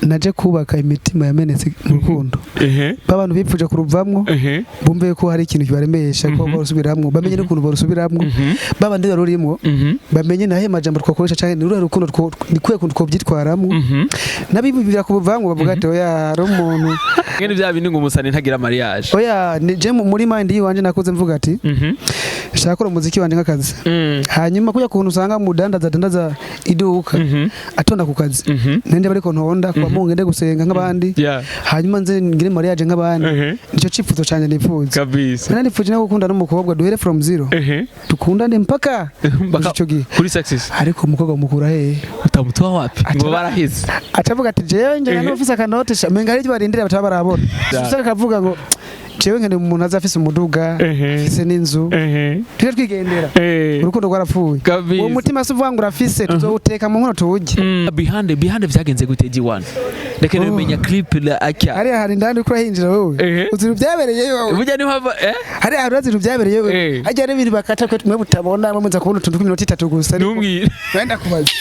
Naje kubaka imitima yamenetse mu rukundo, b'abantu bipfuje kuruvamwo, bumve ko hari ikintu kibaremesha ko barusubiramwo, bamenye n'ukuntu barusubiramwo, babandi barurimwo bamenye nahe majambo twakoresha canke ni uruhe rukundo ni kuhe kuntu twovyitwaramwo, n'abibwira kubuvamwo bavuga ati: "Oya, hari umuntu." Ngene vya bindi ngo umusani ntagira mariage. Oya, ni je muri mind yiwanje nakuze mvuga ati shaka gukora umuziki wanje nk'akazi, hanyuma kujya kuntu usanga mudandaza dandaza iduka atonda ku kazi, nende bariko ntonda kuba mu ngende gusenga nk'abandi, hanyuma nze ngire mariage nk'abandi. Nicyo cifuzo canje nifuza. Nari nifuje no gukunda n'umukobwa, duhere from zero, dukundane mpaka Mpaka ico gihe. Kuri success. Ariko umukobwa mukura hehe? Utamutoa wapi ngo baraheze? Acavuga ati: "Jewe nje n'ufise akanote sha." Menga hari ibyo barindira bataba barabona. Usanga akavuga ngo: "Jewe nkeneye umuntu aza afise umuduga, afise n'inzu, tujye twigendera." Urukundo rwarapfuye. Uwo mutima si uvuga ngo urafise, tuzowuteka mu nkono tuwurye. Behind vyagenze gute, G1? Reka Oh. nimenya clip la akya. Hariya hari indani uriko urahinjira wowe. Uzi ibintu byabereyeyo wowe. Burya niho hava eh. Hariya hantu urazi ibintu byabereyeyo. Hajya hari ibintu bakata kwe mwe mutabona, mwe muza kubona utuntu tw'iminota 30 gusa, ariko Ntumbwire. wenda kubaza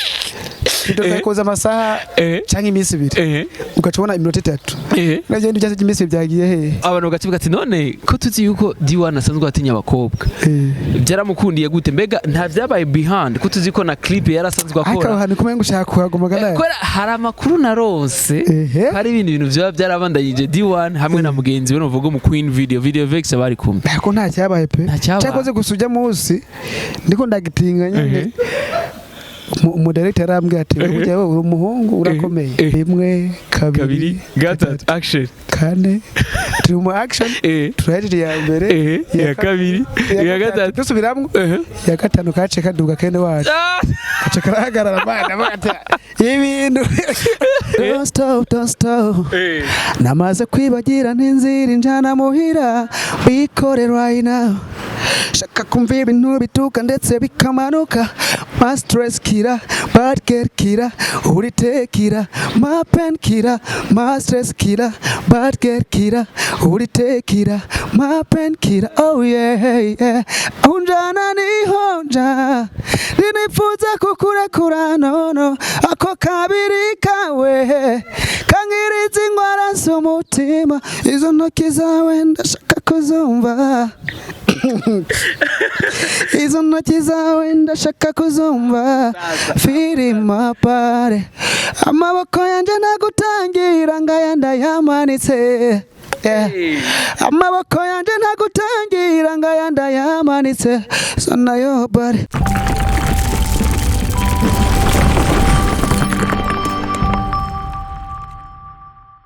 tukakoza amasaha canke iminsi 2, ugaca ubona iminota 3. Navyo ibindi byose by'iminsi 2 byagiye hehe? Abantu bagacivuga ati: "None ko tuzi yuko D1 asanzwe atinya abakobwa, byaramukundiye gute? Mbega nta vyabaye behind, ko tuzi ko na clip yarasanzwe Ariko aho akora?" hantu kumenya ngo ushaka kuhaguma ganaye. Kubera hari amakuru naronse, hari ibindi bintu vyaba byarabandanyije D1 hamwe na mugenzi we, novuga mu Queen Video, Video Vex, bari kumwe. Ariko nta cyabaye pe. Nta cyabaye. Cyakoze gusa ujya munsi ndiko ndagitinga nyene. Umudirector yarambwiye ati: "Burya wowe uri umuhungu urakomeye." Rimwe, kabiri, gatatu, action. Kane, turi mu action. Turahejeje iya mbere, iya kabiri, iya gatatu. Dusubiramwo iya gatanu, kace kaduga kene wacu, kace karahagarara bana bata ibintu. Don't stop, don't stop. Namaze kwibagira n'inzira injana muhira, bikore right now. Shaka kumva ibintu bituka ndetse bikamanuka. My stress killer, bad girl killer, uri killer, my pain killer, my stress killer, bad girl killer, uri killer, my pain killer. Oh yeah. Unjana nihonja, ninifuza kukurekura, no no. Ako kabiri kawe kankiriza ingwara z'umutima, izo ntoki zawe ndashaka kuzumva, izo ntoki zawe ndashaka kuzumva. Filima pare, amaboko yanjye ntagutangira, ngaya ndayamanitse. Yeah. Amaboko yanjye ntagutangira, ngaya ndayamanitse, so nayo bare.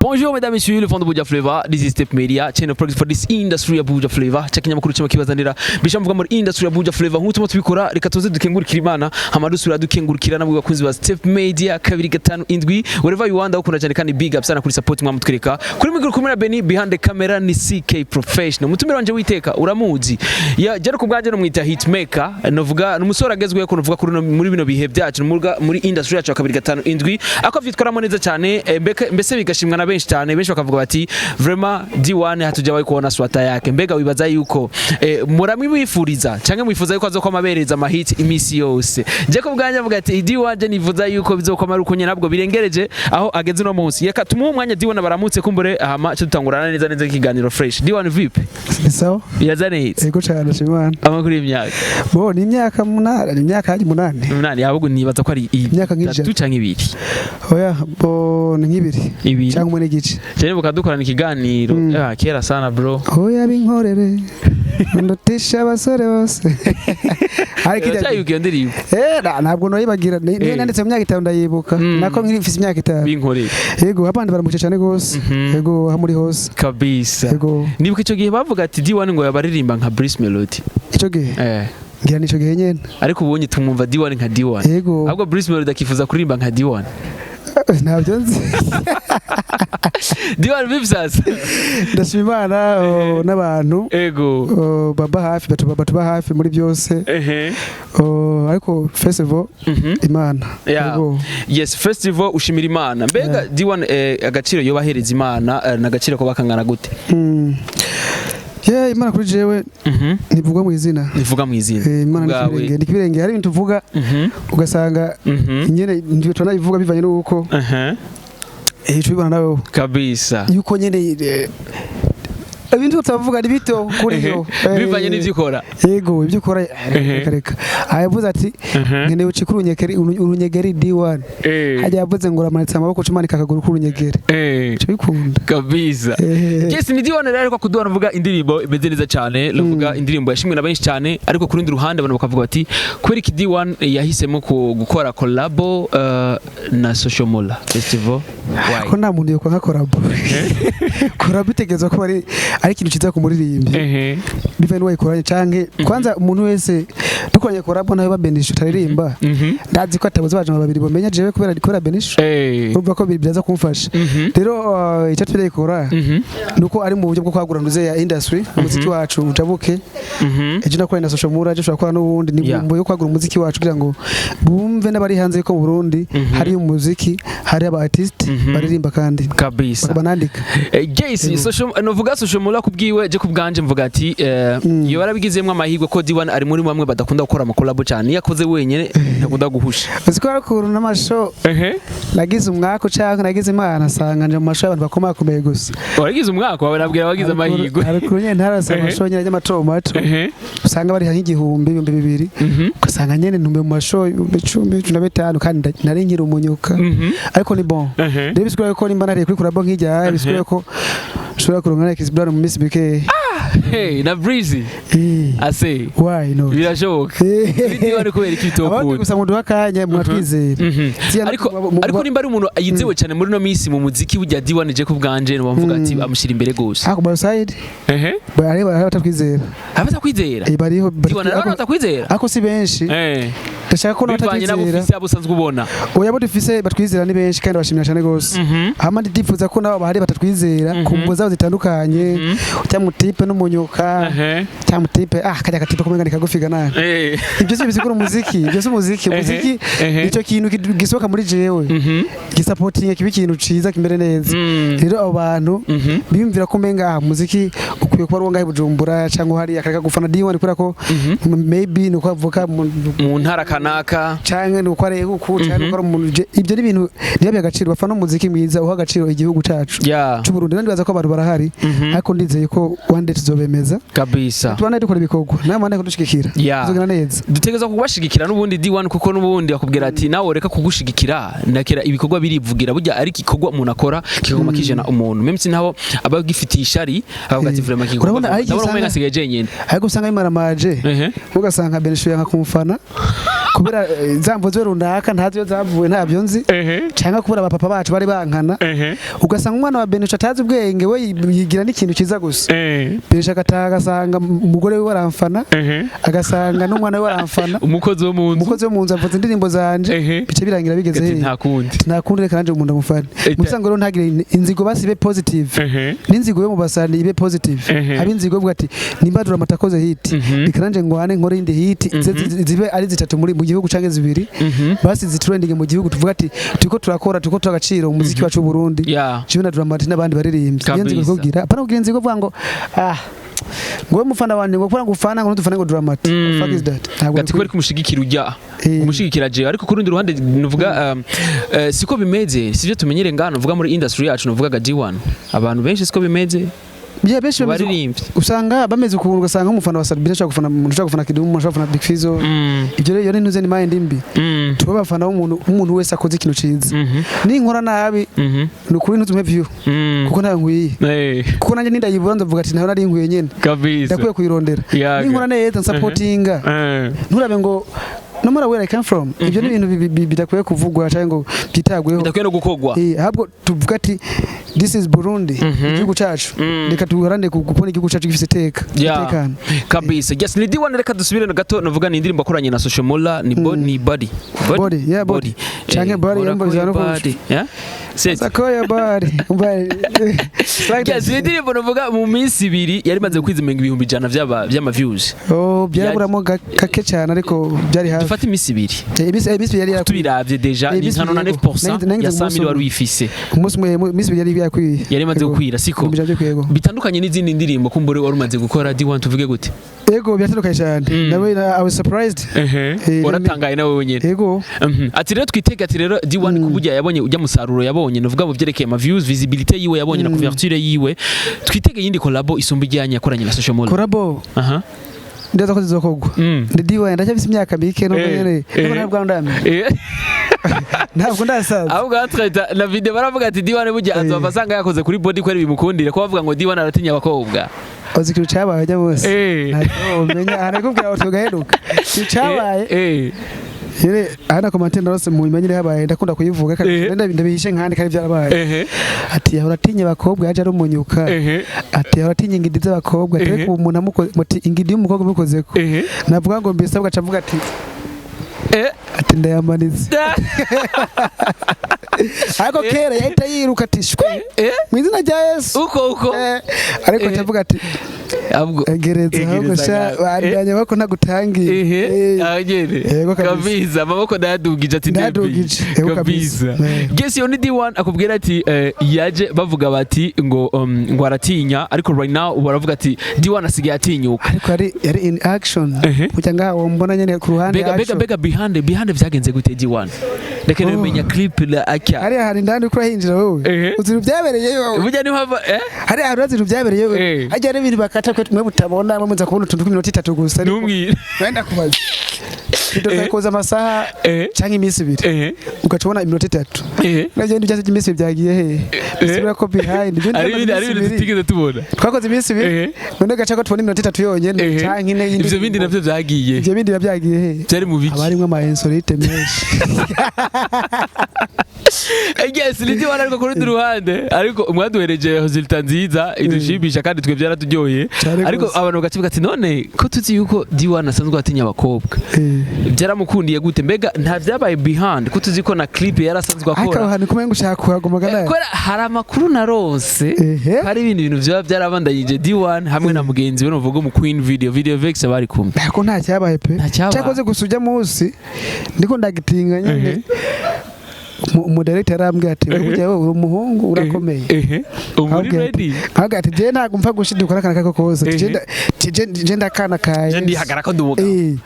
Bonjour mesdames et messieurs, le fond de Buja Flavor. This is Step Media, channel project for this industry ya Buja Flavor. Cha kinyamakuru cyama kibazanira bishamvuga muri industry ya Buja Flavor. Nk'uko tubikora, reka tuze dukengurukira Imana, hama dusubira dukengurukira namwe bakunzi ba Step Media 257. Wherever you want, ndakunda cyane kandi big up sana kuri support mwamutwereka. Kuri micro kumwe na Benny, behind the camera ni CK Professional. Mutumira wanje witeka uramuzi. Ya jero ku bwanje no mwita hitmaker, novuga numusore agezweho ko novuga kuri muri bino bihe byacu muri industry yacu ya 257, ako vyitwaramo neza cyane, mbese bigashimwa na benshi cyane. Benshi bakavuga bati: "Vraiment D1 hatujawahi kuona swata yake." Mbega wibaza yuko muramwifuriza canke mwifuza yuko azokoma abereza amahit imisi yose? Je ko bwanje avuga ati D1 je nifuza yuko bizokoma ari uko nyene, ntabwo birengereje aho ageze uno munsi. Reka tumuhe umwanya D1 baramutse kumbure, hama cyo dutangurana neza neza ikiganiro fresh. D1, vipi? Ni sawa. Biraza neza? Yego cyane, shimana. Amakuru y'imyaka? Bo ni imyaka 8, ni imyaka haji 8. 8, ahubwo nibaza ko ari Imyaka nk'ijana. 3 canke 2. Oya, bo ni nk'ibiri 2 cyangwa 1.5. Cyane bukadukorana ikiganiro. Kera sana bro. Oya, binkorere, ndutisha abasore bose, ariko Uracyayuka iyo ndirimbo? Eh, ntabwo noyibagira. Niyo nanditse mu myaka 5, ndayibuka. Nako nkiri mfise imyaka 5. Binkorere. Yego, abandi baramuce cyane gose. Yego, aho muri hose. Kabisa. Yego. Nibuka icyo gihe bavuga ati D1 ngo yabaririmba nka Bruce Melody. Ico gihe ngira nico gihe nyene. Ariko ubonye tumwumva D1 nka D1. Yego. Ahubwo Bruce Melody akifuza kuririmba nka D1. Ntabyo nzi. D1, vipi sasa? Ndashima Imana, oh, n'abantu oh, baba hafi, batuba hafi muri byose. Oh, ariko festival Imana. Yego. Yes, festival ushimira Imana. Mbega D1, agaciro yoba ahereza Imana, n'agaciro ko bakangana gute? Yeah, Imana kuri jewe ntivugwa mu izina. Nivuga mu izina. Imana Ubwawe. ni ikibirenge, ni ikibirenge. Hari ibintu tuvuga ugasanga nyene ntiwe tunabivuga bivanye n'uko Tubibona nawe Kabisa. Yuko nyene ibintu tutavuga ni bito kuri yo. Bivanye n'ivyo ukora. Yego, ibyo ukora, reka reka. Aha yavuze ati nkeneye ucike urunyegeri, urunyegeri D1. Hajya yavuze ngo uramanitse amaboko, ucumanika akaguru k'urunyegeri. Uca bikunda. Kabisa. Yes, ni D1 rero, ariko kuduha nuvuga indirimbo imeze neza cyane, nuvuga indirimbo yashimwe na benshi cyane, ariko ku rundi ruhande abantu bakavuga bati kubera iki D1 yahisemo gukora collabo na Social Mula Festival? Why? Ko nta muntu yokwa nka collabo. Collabo itegerezwa kuba ari ikintu ciza ku muririmbyi, bivanye n'uwayikoranye, canke kwanza umuntu wese dukoranye collabo, nawe babenisha utaririmba, ndazi ko atabuze abajama babiri bomenya jewe kubera benisha. Urumva ko biraza kumfasha. Rero icyo turayikora nuko ari mu buryo bwo kwagura nduze ya industry, umuziki wacu ujabuke. Ejo nakoranye na Social Mura, ejo ushobora gukora n'uwundi. Ni mu buryo bwo kwagura umuziki wacu kugira ngo bumve n'abari hanze ko mu Burundi hari umuziki, hari aba artist baririmba kandi banandika. Yes, social, novuga Social Mula kubwiwe, je kubwanje mvuga ati iyo barabigizemwo amahirwe ko D1 ari muri bamwe badakunda gukora ama collabo cyane, iyo akoze wenyene ntakunda guhusha. Uzi ko hari ukuntu n'amasho nagize umwaka canke nagize Imana asanga nje mu masho y'abantu bakomakomeye gusa. Waragize umwaka wawe, nabwira wagize amahirwe. Hari ukuntu nyene ntarasa amasho nyene y'amato mato, usanga bariha nk'igihumbi, 2000, ugasanga nyene ntumbe mu masho 10,000, 15,000, kandi nari nkiri umunyuka. Ariko ni bon. Rero bisigura ko nimba nariye kuri collabo nk'ijya, bisigura ko nshobora kuronka na Chris Brown mu minsi mikeya. Hey, na Breezy. Ase. Why not? Birashoboka. D1 kubera iki Abandi bitokunda? gusa muduha akanya mwatwizera. Ariko nimba ari umuntu yizewe cyane muri no minsi mu muziki burya D1, je kubwanje no mvuga ati amushyira imbere gose. Ako by side bari batatwizera. Abatakwizera. Bariho. D1 arabona batakwizera. Ako si benshi. Ndashaka ko Bivanye n'abo n'abatatwizera. ufise, abo usanzwe ubona. Oya, abo dufise batwizera ni benshi kandi bashimira cyane gose. Hama ndifuza ko nabo bahari batatwizera ku mvo zabo zitandukanye, cyangwa mutipe n'umunyuka, cyangwa mutipe kajya gatipe kumenga ni kagufi ganana. Ibyo si bisigura umuziki, ibyo si umuziki. Umuziki nicyo kintu gisohoka muri jewe, gisapotinga kiba ikintu ciza kimere neza. Rero abo bantu biyumvira ko umenga umuziki ukwiye kuba ari uwo ngaho i Bujumbura cyangwa hariya, akareka gufana D1 kubera ko maybe ni uko avuka mu ntara kanaka. Canke ni uko areba uku, canke nuko ari umuntu ibyo ni ibintu ntibabihe agaciro. Bafana umuziki mwiza uha agaciro igihugu cacu c'u Burundi. Ndibaza ko abantu barahari, ariko ndizeye ko one day tuzobemeza. Tubane dukora ibikorwa, nawe mwana kudushigikira, tuzogenda neza. Dutegerezwa kubashigikira n'ubundi D1, kuko n'ubundi bakubwira ati nawe reka kugushigikira, nakera ibikorwa birivugira burya, ariko igikorwa umuntu akora kikaguma kijana umuntu, même si naho aba gifitiye ishari, akavuga ati vraiment igikorwa Urabona, ariko ndabona usanga- umenga asigaye jenyine. Ariko usanga bimaramaje, ugasanga Benishu yanka kumufana kubera za mvo ziwe runaka ntazi iyo zavuye, ntabyo nzi, cyangwa kubera abapapa bacu bari bankana, ugasanga umwana wa Benishu atazi ubwenge, we yigira n'ikintu cyiza gusa. Benishu agataha agasanga umugore we aramfana, agasanga n'umwana we aramfana, umukozi wo mu nzu. Umukozi wo mu nzu avuza indirimbo zanje. Bice birangira bigeze Ati hehe? nta kundi. Nta kundi, reka nanje umuntu amufane. Mu bisanzwe rero ntagire inzigo, basi ibe positive, n'inzigo yo mu basani ibe positive. Habe inzigo ivuga ati nimba Dramati akoze hit, reka nanje ngwane nkore indi hit, zibe ari zitatu muri mu gihugu canke zibiri, basi zitrending mu gihugu, tuvuga ati turiko turakora, turiko tuha agaciro umuziki wacu w'u Burundi, jewe na Dramati n'abandi baririmbyi. Iyo nzigo kugira apana kugira inzigo kuvuga ngo ngo mufana wanje, ngo kubera ngo ufana, ngo ntufane ngo Dramati. Fuck is that? Ntabwo Gati kubera ko umushigikira ujya umushigikira jewe, ariko ku rundi ruhande nuvuga siko bimeze, sivyo tumenyere ngano nuvuga muri industry yacu, nuvuga ga D1, abantu benshi siko bimeze. Yeah, benshi bameze baririmbyi. Usanga bameze ukuntu, ugasanga nk'umufana wa Sadbina ashobora gufana umuntu, ashobora gufana Kidumu, ashobora gufana Big Fizzo. Ibyo rero iyo ni ntuze, ni mind mbi. Tuba abafana b'umuntu, w'umuntu wese akoze ikintu ciza. Ninkora nabi, ni ukuri ntuzumpe view, kuko ntayo nkwiye, kuko nanjye nindayibura ndavuga ati ntayo nari nkwiye nyene, ndakwiye kuyirondera. Ninkora neza nsapotinga, nturabe ngo no matter where I come from. Ibyo ni ibintu bidakwiye kuvugwa cyangwa ngo byitabweho. Bidakwiye no gukogwa. Ahubwo tuvuga ati this is Burundi, igihugu cacu, reka duharanire kubona igihugu cacu gifise iteka, itekano. Kabisa. Yes, ni D1. Reka dusubire gato, navuga ni indirimbo akoranye na Social Mula, ni ni Body. Body, yeah, Body. Canke Body, Ora yumva kuri bizana no Body. Yeah? Set. Sakoya bari bari. Like Yes, that. ni indirimbo navuga mu minsi 2 yari imaze kwiza imenga 100,000 vy'ama views. Oh, byaraburamo kake cyane, ariko byari hafi. Dufate iminsi 2. Iminsi 2 yari yakwiye. Tubiravye déjà ni Iminsi nka 2 yego. 99% Nanjye ya umunsi 100 wari umwe. uyifise. Umunsi umwe, iminsi 2 yari yakwiye. Yari imaze Yego. gukwira, siko? 100,000 byakwiye, yego. Bitandukanye n'izindi ndirimbo kumbure wari umaze gukora, D1, tuvuge gute? Yego, biratandukanye cyane. Nawe I was surprised. Waratangaye nawe wenyine? Yego. Ati rero twitege, ati rero D1 kuburya yabonye ujya musaruro yabonye, nuvuga mu byerekeye ama views, visibility yiwe yabonye na couverture yiwe, twitege yindi collabo isumba ijyanye yakoranye na Social Mula? Collabo Aha. ndaza ko zizokogwa. Ndi D1, ndacyafise imyaka mike nubwo nyene nubwo ntabwo ndamenya, ntabwo ndasaza. Ahubwo hatwita na video baravuga ati D1 burya azova asanga yakoze kuri body ko ari bimukundire, ko bavuga ngo D1 aratinya abakobwa. Uzi ikintu cyabaye ajya bose ntacyo umenya arakubwira ngo tugaheruka ikintu cyabaye. Nyine aha commentaire narose mu nyuma nyine habaye, ndakunda kuyivuga kandi ndabihishe nkandi kandi byarabaye. Ati yahora atinya abakobwa, yaje ari umunyuka. Ati yahora atinya ingidi z'abakobwa. Ati ariko umuntu amukoze muti ingidi y'umukobwa imukozeko, navuga ngo mbese agaca avuga ati ati ndayamanitse. Ariko kera yahita yiruka ati shwe mu izina rya Yesu. Uko uko. Ariko aca ati ahubwo egereza ahubwo egereza sha bandanya bako ntagutangiye. Ahanyene. Yego, kabisa. Kabisa, amaboko ndayadugije ati ndemeye. Ndayadugije, yego, kabisa. kabisa. Guess iyo ni D1 akubwira ati yaje bavuga bati ngo ngo aratinya, ariko right now baravuga ati D1 asigaye atinyuka. Ariko yari in action. Kujya ngaha wombona nyene ku ruhande Mbega mbega action. mbega behind vyagenze gute, D1? Reka Oh. nimenya clip la akya. Hariya hari indani uriko urahinjira wowe. Uzi ibintu byabereyeyo wowe. Burya niho hava Hariya hari urazi ibintu byabereyeyo. Hajya hari ibintu bakata kwe mwe mutabona, mwe muza kubona utuntu tw'iminota 3 gusa, ariko Ntumwire. wenda kubaza koza amasaha canke iminsi 2, ugaca ubona iminota 3. Navyo ibindi byose by'iminsi 2 byagiye hehe? Bisubira ko behind ibyo Ari ibindi, ari ibintu tutigeze tubona. Twakoze iminsi 2, none gaca ko tubona iminota 3 yonyene canke 4 y'indi. Ivyo bindi navyo vyagiye? Ivyo bindi biba byagiye hehe? Byari mu biki? Haba harimwo ama insolite menshi. Yes, ni D1, ariko ku rundi ruhande ariko mwaduhereje résultat nziza idushimisha kandi twe byaraturyoheye. Cane Ariko gose. abantu bagacivuga ati none ko tuzi yuko D1 asanzwe atinya abakobwa, byaramukundiye gute? Mbega nta vyabaye behind, ko tuzi ko na clip yarasanzwe Ariko aho akora? hantu kumenya ngo ushaka kuhaguma gana. Kubera hari amakuru narose hari ibindi bintu byaba byarabandanyije D1 hamwe na mugenzi we, nuvuga mu Queen Video, Video Vex, bari kumwe. Ntabwo nta cyabaye pe. Nta cyabaye. Cyakoze gusa ujya munsi ndiko ndagitinga nyine, umudirector yarambwiye ati burya wowe uri umuhungu urakomeye. Ubu uri Ahubwo ati- ready? Ahubwo ati je ntabwo mpfa gushiduka n'akana kako kose. Ati, je ndakana ka Je Yesu. ndihagara ko ndi umugabo. 1,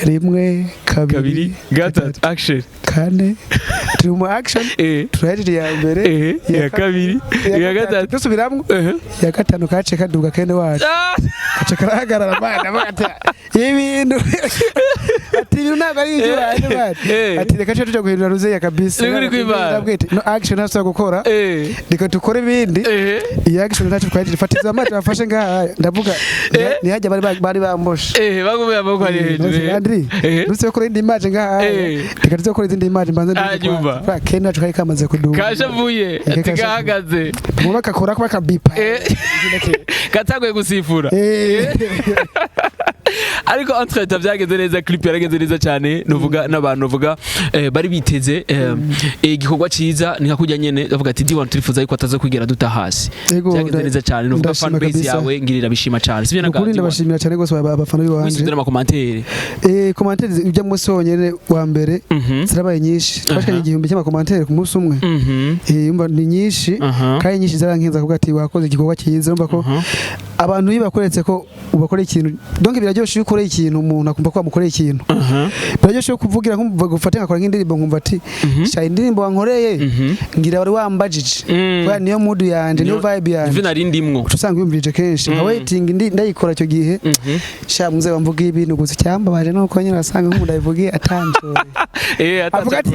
2, 2, 3, action. 4, turi mu action. Turahejeje iya mbere, iya kabiri, iya gatatu. Dusubiramwo. Iya gatanu kace kaduga kene wacu. Kace karahagarara bana, bavuga ati ibintu, ati ibintu ntabwo ari iby'iwanyu bana. Ati reka tuce tuja guhindura ruzeya kabisa. Ni kuri kw'Imana. Ndabwira ati, no action ntasubira gukora, reka dukore ibindi. Iyi action ntacyo twahejeje, fatiza amazi bafashe ngaha, ndavuga ntihajya bari bamboshe. Bagumiye amaboko ari hejuru. Andri, nutse gukora indi image ngaha, reka tuze gukora izindi image mbanze. Hanyuma. Kene wacu kari kamaze kuduga. Kashavuye ati Kashavuye. gahagaze. Mu bakakora ko bakabipa. Katanguye gusifura. Ariko entre temps byagenze neza, clip yaragenze neza cyane, nuvuga n'abantu nuvuga bari biteze igikorwa ciza ni nka kujya nyene bavuga ati D1 turifuza yuko ataza kwigera duta hasi. Yego, Byagenze neza cyane, nuvuga ndashima fan base kabisa. yawe ngirira bishima cyane, sibyo? Nukuri Naga ndabashimira cyane rwose abafana b'iwanje. wisudira ama commentaire. Commentaire ujya munsi wonyene wa mbere zirabaye nyinshi, twashikanye 1000 cy'ama commentaire ku munsi umwe. Umva ni nyinshi kandi nyinshi zarankenza kuvuga ati wakoze igikorwa cyiza, urumva ko abantu iyo bakoretse ko ubakoreye ikintu, donc biraryoshe iyo ukoreye ikintu umuntu akumva ko wamukoreye ikintu. Biraryoshe kuvugira nkumva gufata nkakora nk'indirimbo nkumva ati sha indirimbo wankoreye ngira wari wambajije, kubera niyo mood yanje, niyo vibe yanje. Ivyo nari ndimwo. Uca usanga wiyumvirije kenshi nka waiting ndi ndayikora icyo gihe. Sha muze bamvuga ibintu gusa, icyambabaje nuko nyine asanga nk'umuntu abivugiye atanjoye, avuga ati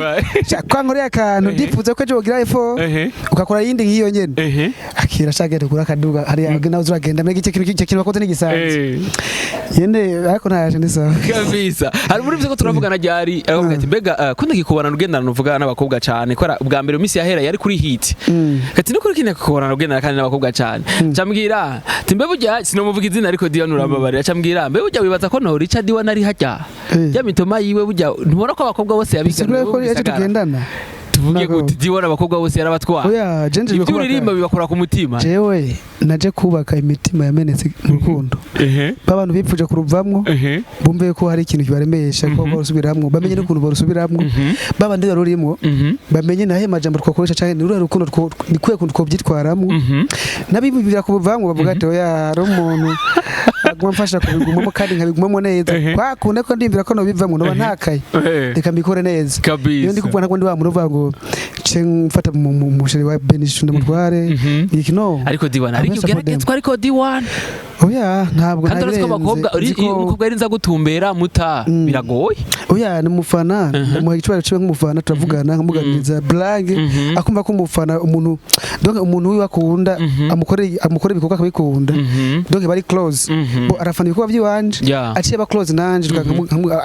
sha kwa nkoreye akantu, ndifuza ko ejo wogira effort ugakora iyindi nk'iyo nyene. Akira shaka gukora akaduga hariya nawe uzuragenda mbega icyo kintu wakoze n'igisanzwe yende, ariko ntayaje ni sawa. Kabisa, hari muri byo ko turavugana ryari, aravuga ati mbega ko ndakikubona ugendana uvuga n'abakobwa cyane, ko bwa mbere mu minsi yahera yari kuri hit, ati no kuri kine kukubona ugendana kandi n'abakobwa cyane, camubwira ati mbe burya sinomuvuga izina, ariko D1 urababarira, camubwira mbe burya wibaza ko no Richard D1 ari hajya ya mitoma yiwe, burya ntubona ko abakobwa bose Bisigura yabigana ko ejo tugendana. Tuvuge. Tuvuge Ntabwo. gute? D1 abakobwa bose yarabatwara. Oya, je nje Ibyo kubaka. uririmba bibakora ku mutima. Jewe naje kubaka imitima yamenetse mu rukundo, b'abantu bipfuje kuruvamwo, bumve ko hari ikintu kibaremesha ko barusubiramwo, bamenye n'ukuntu barusubiramwo, babandi barurimwo bamenye nahe majambo twakoresha canke ni uruhe rukundo ni kuhe kuntu twobyitwaramwo, n'abibwira kubuvamwo bavuga ati: "Oya, hari umuntu aguma mfasha kubigumamo kandi nkabigumamo neza." Kwa kunde ko ndimvira ko nobivamwo noba ntakaye, reka mbikore neza. Iyo ndi kuvuga, ntabwo ndi wa muntu uvuga ngo ce mfata mu chéri wa Benishu ndamutware iki, no. Ariko D1 ariko Abenshi support them. ugeragezwa, ariko D1 Oya, ntabwo kandi uretse ko abakobwa ntabirenze. Nzi ko- umukobwa yarinze agutumbera muta biragoye. Oya, ni umufana, ndamuha icyubahiro ciwe nk'umufana, turavugana, nkamuganiriza blague, akumva ko umufana, umuntu, donc umuntu wiwe akunda, amukore ibikorwa akabikunda, donc bari close. Bo arafana ibikorwa by'iwanje, aciye aba close nanje,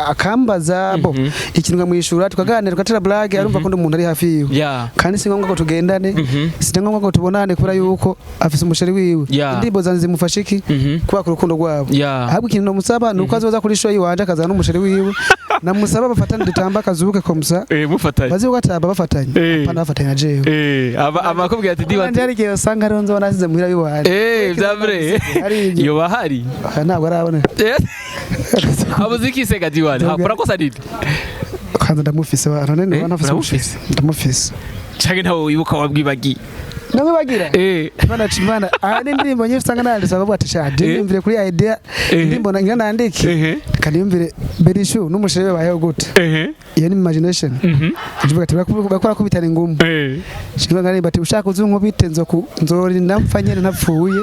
akambaza bo ikintu nkamwishura, tukaganira, tugatera blague, arumva ko ndi umuntu ari hafi yiwe. Kandi si ngombwa ko tugendane, si ngombwa ko tubonane, kubera yuko afise umu chéri wiwe. Indirimbo zanjye zimufasha iki? Kubaka urukundo rwabo. Ahubwo ikintu namusaba ni uko azoza kuri show yiwanje, akazana n'umu chéri wiwe, namusaba bafatane, dutamba akazuke comme ça. Mufatanye. Bazi gatamba bafatanye, apana bafatanye na jewe. Aba amakubwira ati D1 Kandi hari igihe usanga hariho nzoba nasize muhira biwanje. Bya vrai. Hari igihe. Yoba hari. Aha, ntabwo arabona. Abuze iki se ga D1? Ha, urakosa nini? Kandi ndamufise wa none ntafise. Uramufise? Ndamufise. Canke ntawe wibuka, wabwibagiye? Namwibagira. Imana Imana, aha ni indirimbo nyinshi usanga nanditse, bakavuga ati: "Sha, ndiyumvire kuri idea, indirimbo ngira nandike, kandi yumvire Berishu n'umu chéri we bayeho gute." Iyo ni imagination. Ndivuga ati bakora kubitana ingumu. Shinga ngarimba ati: "Ushaka uzi nkubite, nzoku nzorinda mpfa nyene ntapfuye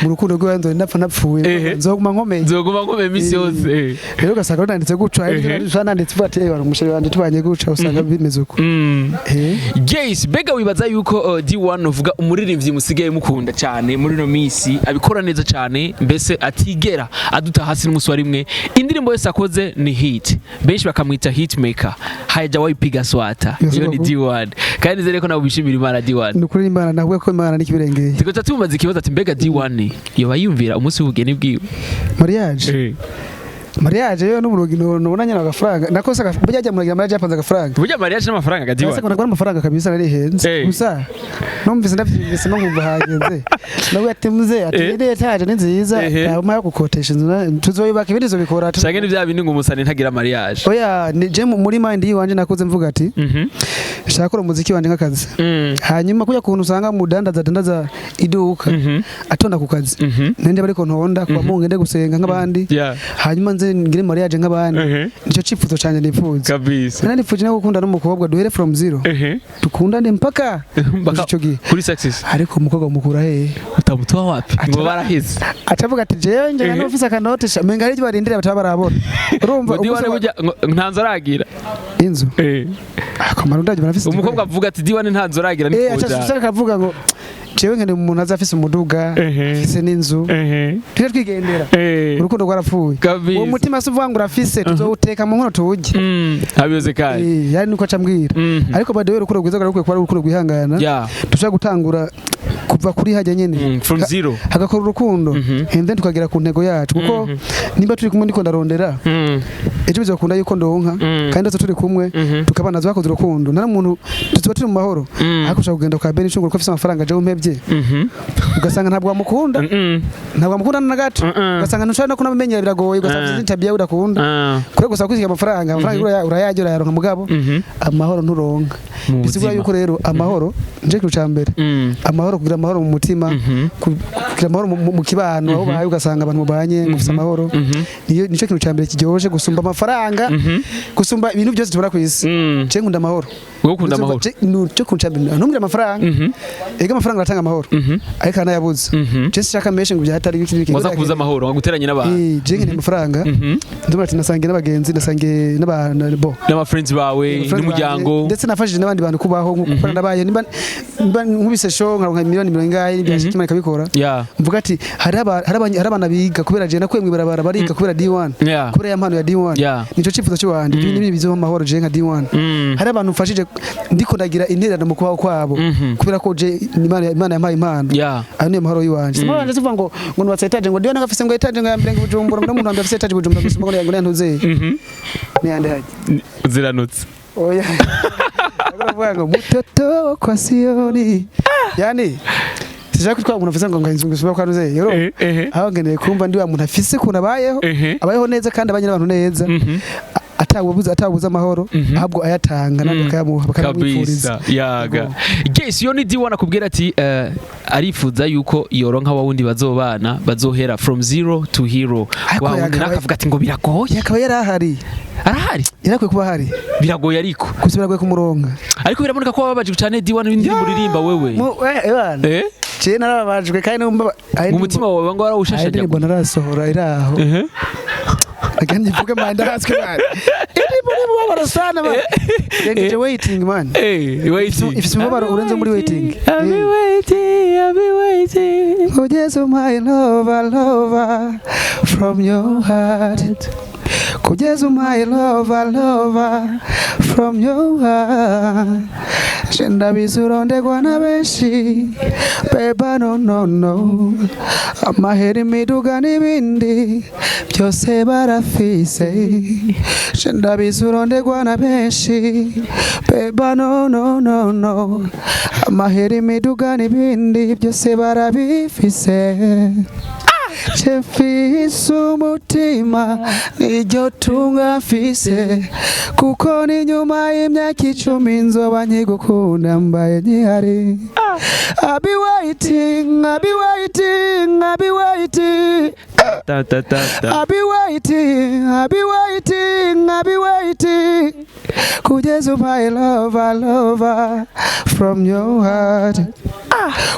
mu rukundo rwiwe, nzorinda mpfa ntapfuye, nzoguma nkomeye." Nzoguma nkomeye imisi yose. Rero ugasanga nanditse guca, usanga nanditse uvuga ati: "Eh, umu chéri wanje tubanye guca," usanga bimeze uko. Yes, mbega wibaza yuko D1 uvuga umuririmbyi musigaye mukunda cyane muri no misi, abikora neza cyane, mbese atigera aduta hasi n'umunsi wa rimwe, indirimbo yose akoze ni hit, benshi bakamwita hitmaker, hajawahi piga swata? Yes, Iyo ni babu. D1, kandi nizere ko nawe wishimira Imana, D1. Ni ukuri Imana, navuga ko Imana n'ikibirengeye. Tugaca tumubaza ikibazo ati: mbega D1 yoba yumvira umunsi w'ubugeni bwiwe? Mariage, mariage yo n'uburogi nubona nyine agafaranga nakose, burya ajya muragira mariage yapanze agafaranga. Burya mariage n'amafaranga ga Ese D1. ko nagura amafaranga kabisa, narihenze. Gusa numvise, ndavyumvise no nkumva hagenze, nawe ati: "Muze," ati, "iri étage ni nziza, nta yo gukotesha inzu, tuzoyubaka, ibindi zobikora." Canke ni bya bindi ngo umusani ntagira mariage? Oya, ni je muri mind yiwanje nakuze mvuga ati shaka gukora umuziki wanje nk'akazi, hanyuma kujya kuntu usanga mudandaza dandaza iduka, atonda ku kazi, nende bariko ntonda kuba mu ngende gusenga nk'abandi, hanyuma nze ngire mariage nk'abandi. Nicyo cyifuzo cyanjye nifuza. Nari nifuje no gukunda n'umukobwa, duhere from zero, dukundane mpaka Mpaka ico gihe. Kuri success. Ariko umukobwa mukura hehe? Utamutoa wapi ngo baraheze? Acavuga ati: "Jewe nje n'ufise akanote sha," menga hari ibyo barindira bataba barabona, urumva? Ngo D1 burya ngo nta nzu aragira. Inzu? Akamaro ndabyo barafise. Umukobwa avuga ati: "D1 nta nzu aragira." Aca Nitwoja. ashaka akavuga ngo: "Jewe nkeneye umuntu aza afise umuduga, afise n'inzu, tujye twigendera." Urukundo rwarapfuye. Uwo mutima se uvuga ngo urafise, tuzowuteka mu nkono tuwurye. Habiwezekani. Yari nuko aca ambwira. Ariko by the way, urukundo rwiza rukwiye kuba ari urukundo rwihangana, dushobora gutangura kuva kuri hajya nyene, From zero. hagakora urukundo, and then tukagera ku ntego yacu, kuko nimba turi kumwe ndiko ndarondera, ejo bizakunda yuko ndonka, kandi ndetse turi kumwe tukabana bakoze urukundo, nta muntu tuba turi mu mahoro. Ariko ushobora kugenda kwa Beni Shunguru ko afise amafaranga, jewe umpevye, ugasanga ntabwo wamukunda, ntabwo wamukunda na gato, ugasanga ntushobora no kunamenyera, biragoye, ugasanga afise tabia udakunda, kure gusa kwisiga amafaranga. Amafaranga urayarya, urayaronka, mugabo amahoro nturonka. Mu Bisigura buzima. yuko rero amahoro nje kintu ca mbere, amahoro, kugira amahoro mu mutima, kugira amahoro mu kibano aho ubaye, ugasanga abantu mubanye mufise amahoro, niyo nico kintu ca mbere kiryoshe gusumba amafaranga, gusumba ibintu byose tubona ku isi. Je nkunda amahoro. Wowe ukunda amahoro. Nico kintu ca mbere, ntumbwire amafaranga. Ega amafaranga aratanga amahoro, ariko aranayabuza. Je sinshaka menshi ngo byahatari ibiki n'ibiki. Waza kubuza amahoro waguteranye n'abantu. Je nkeneye amafaranga, ndumva ati nasangiye n'abagenzi, nasangiye n'abantu bo N'aba friends bawe. Friends N'umuryango. banje, ndetse nafashije n'abandi bantu kubaho nkuko ndabaye, nimba nkubise show nkaronka miliyoni 50 n'ibyashika, Imana ikabikora, mvuga ati hari abana biga kubera je nakuye mw'ibarabara, bariga kubera D1, kubera ya mpano ya D1. Nico cifuzo cy'wanje, ibyo ni bizoha amahoro je nka D1. Hari abantu mfashije, ndiko ndagira intererano mu kubaho kwabo, kubera ko je Imana yampaye impano. Ayo niyo mahoro yiwanje. Amahoro yanje sivuga ngo nubatse étage, ngo D1 ngafise ngo étage ngo ya mbere ngo Bujumbura, ngo n'umuntu wa mbere afise étage Bujumbura gusumba, ngo ngo ntuzeye niyande haje. Ziranutse. Oya. Baravuga ngo mutoto kwa Siyoni, yani sishaka kwitwa umuntu afise ngo inzu ngisubira kwa nuze yoro. Aho ngeneye kumva ndi wa muntu afise ukuntu abayeho, abayeho neza kandi abanye n'abantu neza, atabuze amahoro, ahubwo ayatanga nandi bakayamuha, bakanamwifuriza. Kabisa, yaga. Yes, iyo ni D1 akubwira ati arifuza yuko yoronka wa wundi bazobana, bazohera from zero to hero. Ariko wa wundi akavuga ati ngo biragoye. Yakaba yarahari. Arahari. Yarakwiye kuba ahari. Biragoye ariko. Gusa biragoye kumuronka. Ariko biraboneka ko wababaje cyane, D1, n'indirimbo uririmba wewe. Ebana, je narababajwe kandi numva mu mutima wawe ngo hari warawushashanya. Indirimbo narasohora iraho. Again ivuge man, ndahatswe man, indirimbo ni mubabaro sana man, yengeje waiting man. Waiting. Ifise umubabaro urenze muri waiting. I'll be waiting, I'll be waiting. Kugeza my lover, lover from your heart, kugeza my lover, lover from your heart. Je ndabizi urondegwa na benshi beba, no no no, amahera, imiduga n'ibindi byose barafise. Je ndabizi urondegwa na benshi beba, no no no no, amahera, imiduga n'ibindi byose barabifise. Mfise umutima niryo tunga mfise, kuko ni nyuma y'imyaka 10 nzoba nkigukunda mbaye nkihari. I'll be waiting, I'll be waiting, I'll be waiting. Ta ta ta ta. I'll be waiting, I'll be waiting, I'll be waiting. Kugeza umpaye lover, lover from your heart.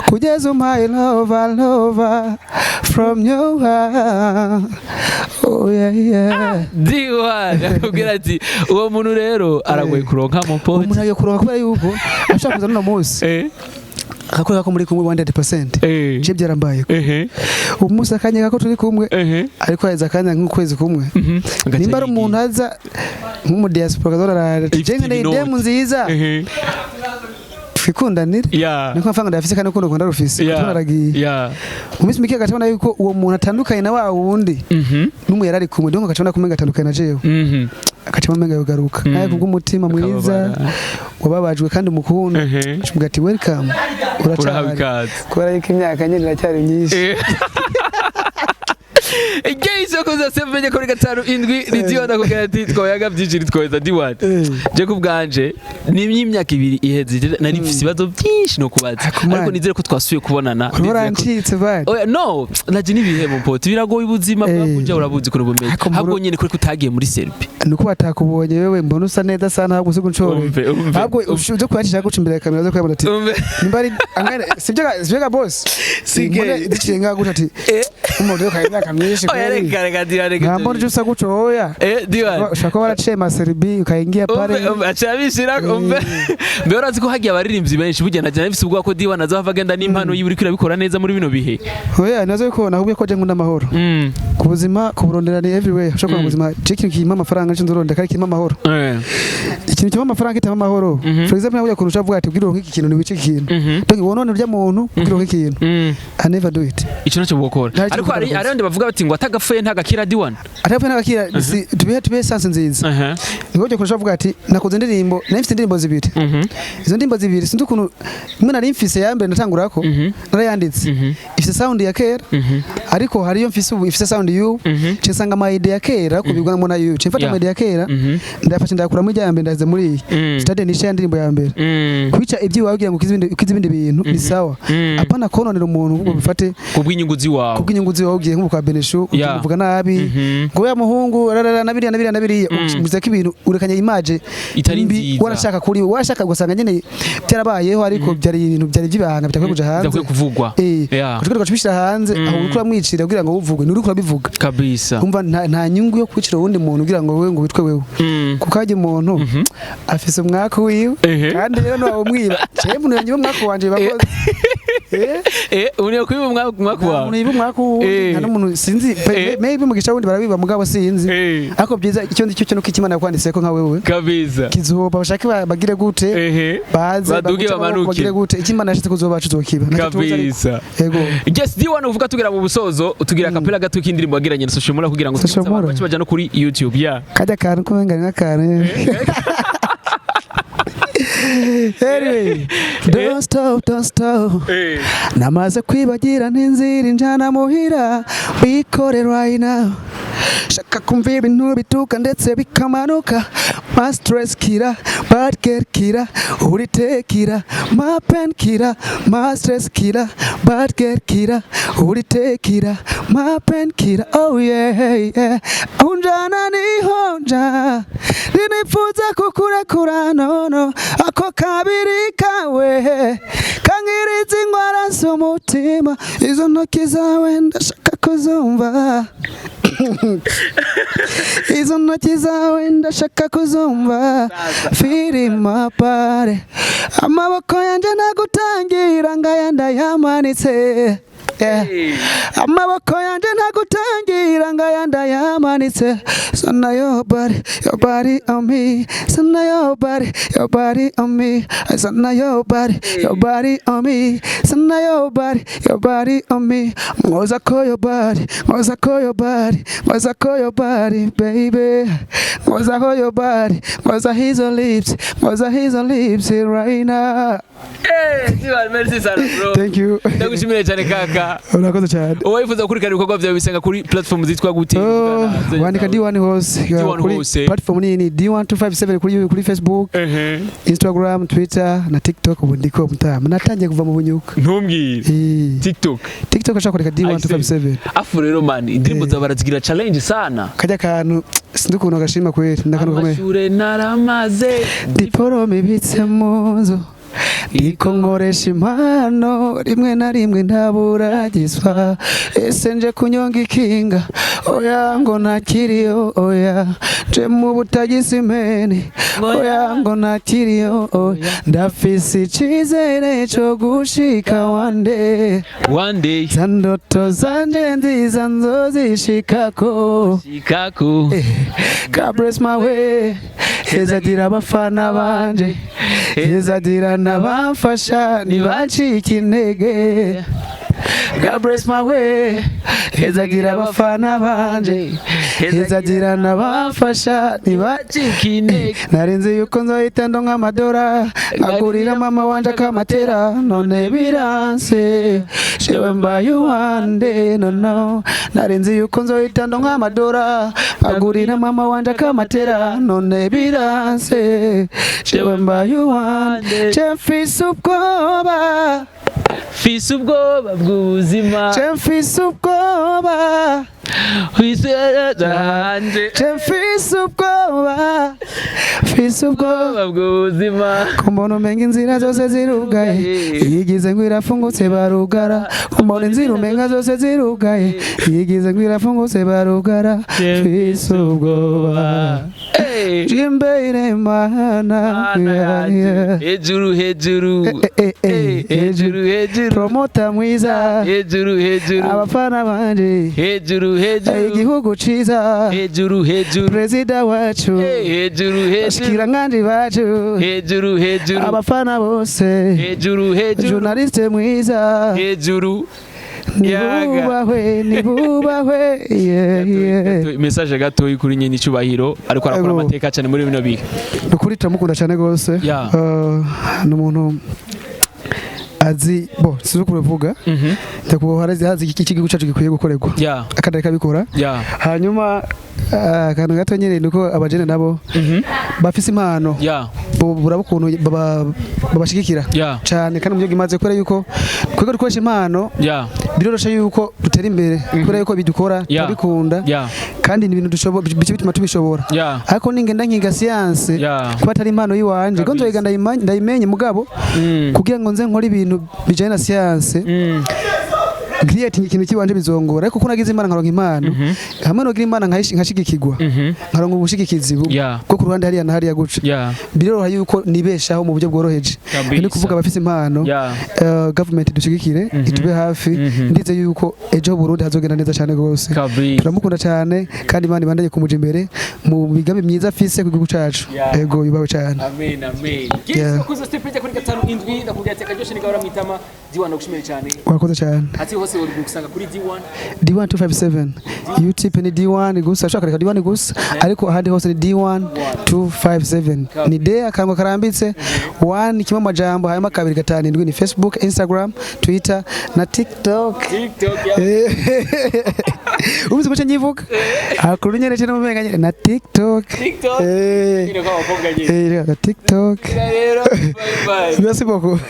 Kugeza umpaye lover, lover from your heart. Oh yeah, yeah. D1 akubwira ati uwo muntu rero aragoye kuronka mu poti. Umuntu agiye kuronka kubera yuko ashaka kuza n'uno munsi akakwereka ko muri kumwe 100%. Je byarambaye. Umunsi akanyeka ko turi kumwe, ariko haheze akanya nk'ukwezi kumwe. Nimba ari umuntu aza nk'umu diaspora akazora, Ifite je nkeneye ibinoti. idemu nziza twikundanire, niko amafaranga ndayafise kandi urukundo rwanda rufise, naragiye mu minsi mike agacabona yuko uwo muntu atandukanye na wa wundi n'umwe yari ari kumwe, donc agacabona ko umenga atandukanye na jewe, agacabona umenga yogaruka nawe kubw'umutima mwiza Akababara. wababajwe kandi umukunda, acuvuga ati welcome, urahawe uracahari ikaze. Kubera yuko imyaka nyine iracyari myinshi. Igihe isoko zose menye kuri 57 ni D1 akubwira ati twayaga byinshi ntitwoheza D1. Je ku bwanje ni imyaka 2 iheze nari mfise ibibazo byinshi no kubaza, Ariko man, ariko nizere ko twasubiye kubonana. Nizere ko- urancitse bari. Oya, no naje n'ibihe mu poti biragoye, ubuzima bwakuja urabuzi kuri bumeze. Ariko ahubwo nyine kuri kutagiye muri Serbia. Nuko batakubonye wewe, mbona usa neza sana, ahubwo usiga unshoreye. Umve, umve, Ahubwo umve. uze kuyacisha guca imbere ya kamera zo kuyabona ati Umve. nimba ari angana sibyo ga boss? Sige. Mbona diciye ngaha gutya ati umuntu yo imyaka myinshi Oya, kweli. reka reka D1, reka. Nta mbona uje usa gutyo, oya. D1. Ushobora kuba waraciye maserbi ukaingia pale. Umve, umve, aca abishira umve. Mbe urazi ko hagiye abaririmbyi benshi burya najya nafise ubwoba ko D1 azohava agenda n'impano yiwe uriko irabikora neza muri bino bihe. Oya, nazo ko nahubwiye ko je nkunda amahoro. Ku buzima kuburondera ni everywhere ushobora kubona ubuzima. Je ikintu kimpa amafaranga nico nzorondera kandi kimpa amahoro. Ikintu kimpa amafaranga kitama amahoro, for example nawe ukuntu ushobora kuvuga ati ubwira uronke iki kintu niwice iki kintu, donc wonone urya muntu ubwira uronke ikintu. I never do it. Ico naco bokora. Nta kintu Ariko hari gukora. hari abandi bavuga bati ngo atagapfuye ntagakira, D1. Atapfa n'abakira si tubihe sense nziza. Niko cyo kurusha avuga ati nakoze indirimbo, nari mfite indirimbo zibiri. Izo ndirimbo zibiri sinzi ukuntu imwe nari mfise ya mbere natangurako, narayanditse, ifise sound ya kera, ariko hariyo mfise ubu ifise sound y'ubu. Nce nsanga ama idea ya kera kubigwamo na y'ubu, nce mfata ama idea ya kera, ndayafashe ndayakuramo ijya ya mbere, ndaziza muri iyi stade nisha ya ndirimbo ya mbere. Kwica iby'iwawe kugira ngo ukize ibindi bintu ni sawa, apana kononera umuntu ngo bifate kubw'inyungu ziwawe. Kubw'inyungu ziwawe ugiye nko kwa Beneshu uvuga nabi ngo ya muhungu rarara na biriya na biriya na biriya, uvuze ko ibintu urekanye image Itari mbi. nziza. Warashaka kuri warashaka ugasanga nyine byarabayeho, ariko byari ibintu byari by'ibanga bitakwiye kuja hanze. Bidakwiye kuvugwa. Kuko tugacubishira hanze aho uriko uramwicira kugira ngo uvugwe ni uriko urabivuga. Kabisa. Umva, nta nyungu yo kwicira uwundi muntu kugira ngo wewe ngo witwe wewe, kuko hajya umuntu afise umwaka wiwe, kandi rero ntiwawumwiba. Jewe umuntu yanyiba umwaka wanje bakoze. Uniye kwiba umwaka Nta wawe. muntu yiba umwaka wundi, nta n'umuntu sinzi, maybe mugisha wundi barabiba mugabo sinzi. Ariko byiza icyo ndi cyo cyo nuko Imana yakwanditse ko nka wewe Kabisa. kizoba bashake bagire gute, baze Baduge baguce amaboko, bamanuke. bagire gute, icyo Imana yashatse kuzoba tuzokiba. Ntacyo tuzi ariko. Kabisa. Yego. Yes, D1 uvuga tugera mu busozo utugira akapela gato k'indirimbo wagiranye na Social Mula kugira ngo Social twibutse abantu Mula? bace baja no kuri YouTube. Yeah. Kajya kantu kumenga ni nk'akantu. Anyway, don't stop, don't stop. Namaze kwibagira n'inzira injana muhira, bikore right now. Shaka kumva ibintu bituka ndetse bikamanuka. My stress killer, bad girl killer, uri killer, my pain killer, my stress killer, bad girl killer, uri killer, my pain killer. Oh yeah. Unjana nihonja, ninifuza kukurekura, no no, ako kabiri kawe kankiriza ingwara z'umutima, izo ntoki zawe ndashaka kuzumva, izo ntoki zawe ndashaka kuzumva, firima pare, amaboko yanjye ntagutangira ngaya ndayamanitse. Yeah. Amaboko yanjye ntagutangira ngaya ndayamanitse. Sana your body, your body on me. Sana your body, your body on me. Sana your body, your body on me. Sana your body, your body on me. Mwoza ko your body, mwoza ko your body, mwoza ko your body, baby. Mwoza ko your body, mwoza hizo lips, mwoza hizo lips right now. Eh, D1, merci sana bro. Thank you. Ndagushimiye cyane kaka. Urakoze cyane. Uwifuza gukurikirana ibikorwa byawe bisanga kuri platform zitwa gute? Oh, wandika D1 hose. D1 Kuri hose. Platform nini, D1257 kuri Facebook, Instagram, Twitter na TikTok. Ubu ndiko mutama natangiye kuva mu bunyuka. Ntumbwire. TikTok. TikTok ashaka kureka D1257. Afu rero man, indirimbo zawe barazigira challenge sana. Kajya kantu sindi ukuntu gashima kweri, ndakantu gakomeye. Amashure naramaze. Diporome ibitse mu nzu, ndiko nkoresha impano, rimwe na rimwe ntaburagiswa. Ese nje kunyonga ikinga? Oya, ngo ntakiriyo. Oya, nje mu butagisi mene? Oya, ngo ntakiriyo. Oya, ndafise icizere co gushika one day. One day. Za ndoto zanje nziza nzozishikako. Shikako. God bless my way. Hezagira abafana banje, hezagira n'abamfasha, ntibacike intege. God bless my way. Hezagira abafana banje, hezagira n'abamfasha, ntibacike intege. Narinzi yuko nzohita ndonka amadora, nkagurira mama wanje akamatera, none biranse, jewe mbaye uwande, no no. Narinzi yuko nzohita ndonka amadora, nkagurira mama wanje akamatera, none biranse, jewe mbaye uwande. Je mfise ubwoba. Fise ubwoba bw'ubuzima. Je mfise ubwoba. Fise zanje. Je mfise ubwoba, mfise ubwoba. Ubwoba bw'ubuzima. Kumbona umenga inzira zose zirugaye, iyigize ngo irafungutse barugara. Kumbona inzira umenga zose zirugaye, iyigize ngo irafungutse barugara. Mfise ubwoba. Hey. Jimbere mana. Mana yanje. Hejuru hejuru. Eh, Hejuru hejuru. Promoter mwiza. Hejuru hejuru. Abafana banje. Hejuru hejuru. Igihugu ciza. Hejuru hejuru. Perezida wacu. Hejuru hejuru. Abashikiranganji bacu. Hejuru hejuru. Abafana bose. Hejuru hejuru. Journaliste mwiza. Hejuru. Yaga. Nibubahwe, nibubahwe, yeah. Message gatoyi kuri nyine icyubahiro ariko arakora Ego. amateka cyane muri bino bihe. Ni ukuri turamukunda cyane rwose. Ni umuntu azi bo sinzi uko bivuga, nyakubahwa arazi iki igihugu cyacu gikwiye gukorerwa, akandi akabikora. Hanyuma akantu gato nyine ni uko abajene nabo bafise impano, buraba ukuntu babashigikira cyane kandi mu buryo bwimaze, kubera yuko twebwe dukoresha impano biroroshe yuko dutera imbere, kubera yuko bidukora turabikunda, kandi ni ibintu bice bituma tubishobora. Ariko ningenda nkiga siyanse, kuba atari impano yiwanje ko nzoyiga ndayimenye, mugabo kugira ngo nze nkore ibintu bijanye na siyanse, creating ikintu kiwanje, bizongora. Ariko kuko nagize Imana nkaronka impano, hamwe no gira Imana nkashigikirwa, nkaronka ubushigikizi bwo ku ruhande hariya na hariya guca, biroroha yuko nibeshaho mu buryo bworoheje. Ni kuvuga abafise impano, government dushigikire, itube hafi. Ndize yuko ejo Burundi hazogenda neza cyane rwose. Turamukunda cyane kandi Imana ibandanye kumuja imbere mu migambi myiza afise ku gihugu cacu. Ego, yubawe cyane. Amen, amen. Yeah. Kuza step kuri 57 ndakubwira ati akaryoshe ni gahora mwitama. D1, ndagushimiye cyane. Urakoze cyane. Ati hose. Hose gusanga kuri D1. D1 257. YouTube ni D1 gusa, ushaka kureka D1 gusa, ariko ahandi hose ni D1 257. Ni D akango karambitse 1 kimwe amajambo, hanyuma 257 ni Facebook, Instagram, Twitter na TikTok. TikTok ya. Ubizi guca nyivuga hakuru nyene cyane mumenga nyene na TikTok. TikTok. Eh. Ino kwa bakobwa nyine. Eh, na TikTok. Rero bye bye. Merci beaucoup.